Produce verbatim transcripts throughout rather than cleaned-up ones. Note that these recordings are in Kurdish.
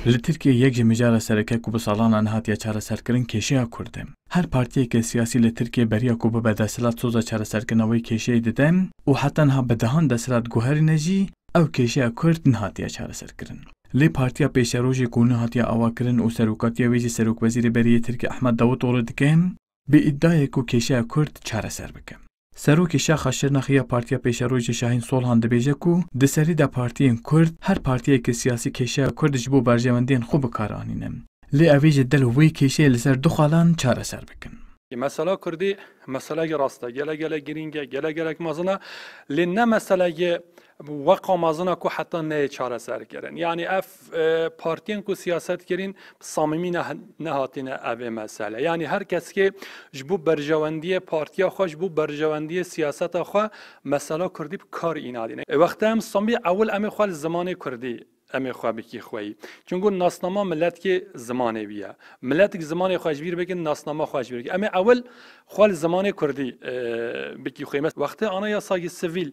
Li Tirkiyê yek ji mijara sereke ku bi salan e nehatiye çareserkirin kêşeya Kurd e. Her partiyeke siyasî li Tirkiyê beriya ku bibe desthilat soza çareserkirina wê kêşeyê dide û heta niha bi dehan desthilat guherîne jî ew kêşeya Kurd nehatiye çareserkirin. Lê Partiya Pêşerojê ku nehatiye avakirin û serokatiya wê jî Serokwezîrê berê yê Tirkiyê Ehmed Davutoglu dike, bi îdiayê ku kêşeya Kurd çareser bike. Serokê Şaxa Şirnexê ya Partiya Pêşerojê Şahîn Solhan dibêje ku di serî de partiyên Kurd her partiyeke siyasî kêşeya Kurd ji bo berjewendiyên xwe bi kar anîne. Lê ev ê ji dil wê kêşeyê li ser du xalan çareser bikin. Mesela Kurdî meseleyeke rast e, gelek gelek girîng e, gelek gelek mezin e. Lê ne meseleyeke weqa mezin e ku heta neyê çareserkirin. Yanî ev, e, partiyên ku siyaset kirîn bi samîmî ne, nehatine evê mesele. Yanî her kesekê ji bo berjewendiyê partiya xwe, ji bo berjewendiyê siyaseta xwe mesela Kurdî bi kar îna dîne. E, wexta em samî ewil em ê xwe li zimanê Kurdî em ê xwe bikî xweyî. Çunku nasnama miletkê zimanê wî ye. Miletik zimanê xwe ji bîr bikin, nasnama xwe ji bîr bikin. Em ê ewil xwe li zimanê Kurdî, e, bikî xweyî. Mes-, wextê anayasayê sivîl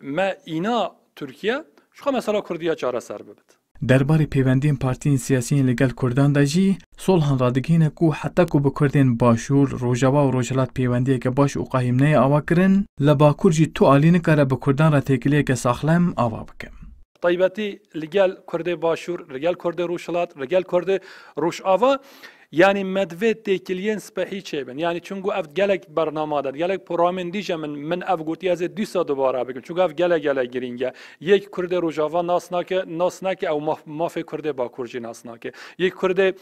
me îna Tirkiye, ji xwe mesela Kurdiya çareser bibit. Derbarê pêwendiyên partiyên siyasî yên li gel Kurdan de jî Solhan radigihîne ku heta ku bi Kurdên Başûr, Rojava û Rojhilat pêwendiyeke baş û qehîm neyê ava kirin, li Bakur jî tu alî nikare bi Kurdan re têkiliyeke saxlem ava bike. Taybetî li gel Kurdê Başûr, li gel Kurdê Rojhilat, li gel Kurdê Rojava, yanî me divê têkiliyên spehî çêbin. Yanî çunku ev gelek bernama de, gelek programên dî jî min, min ev gotiye, ez ê dîsa dubare bikim. Çunku ev gelek gelek girîng e. Yek Kurdê Rojava nas nake, nas nake ew maf-, mafê Kurdê Bakur jî nas nake. Yek Kurdê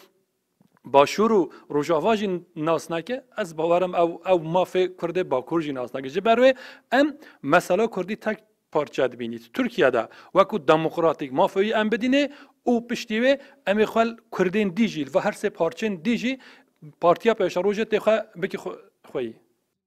Başûr û Rojava jî nas nake, ez bawerim ew, ew mafê Kurdê Bakur jî nas nake. Ji ber wê em mesela Kurdî tek parçe dibînît. Tirkiye de wekû demokratîk mafê wî em bidînê û piştî wê em ê xwe li Kurdên dî jî, li va her sê parçên dî jî Partiya Pêşerojê tê xwe bikî xwe-, xweyî.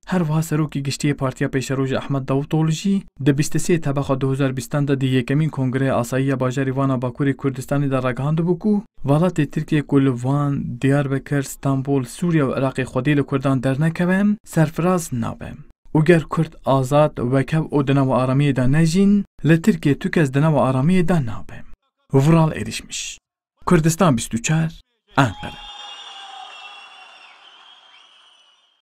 Her wiha Serokê Giştî yê Partiya Pêşerojê Ehmed Davutoglu jî di bîst û sê Tebexa du hezar bîstan de di yekemîn Kongreya Asayî ya Bajarê Van a Bakurê Kurdistanê de ragihandibû ku welatê Tirkiyê ku li Van, Diyarbekir, Stenbol, Sûriye û Iraqê xwedî li Kurdan dernekeve, serfiraz nabe. Û ger Kurd azad, wekhev û di nava aramiyê de nejîn, li Tirkiyê tu kes di nava aramiyê de nabe. Vural Erişmiş, Kurdistan bîst û çar, Enqere.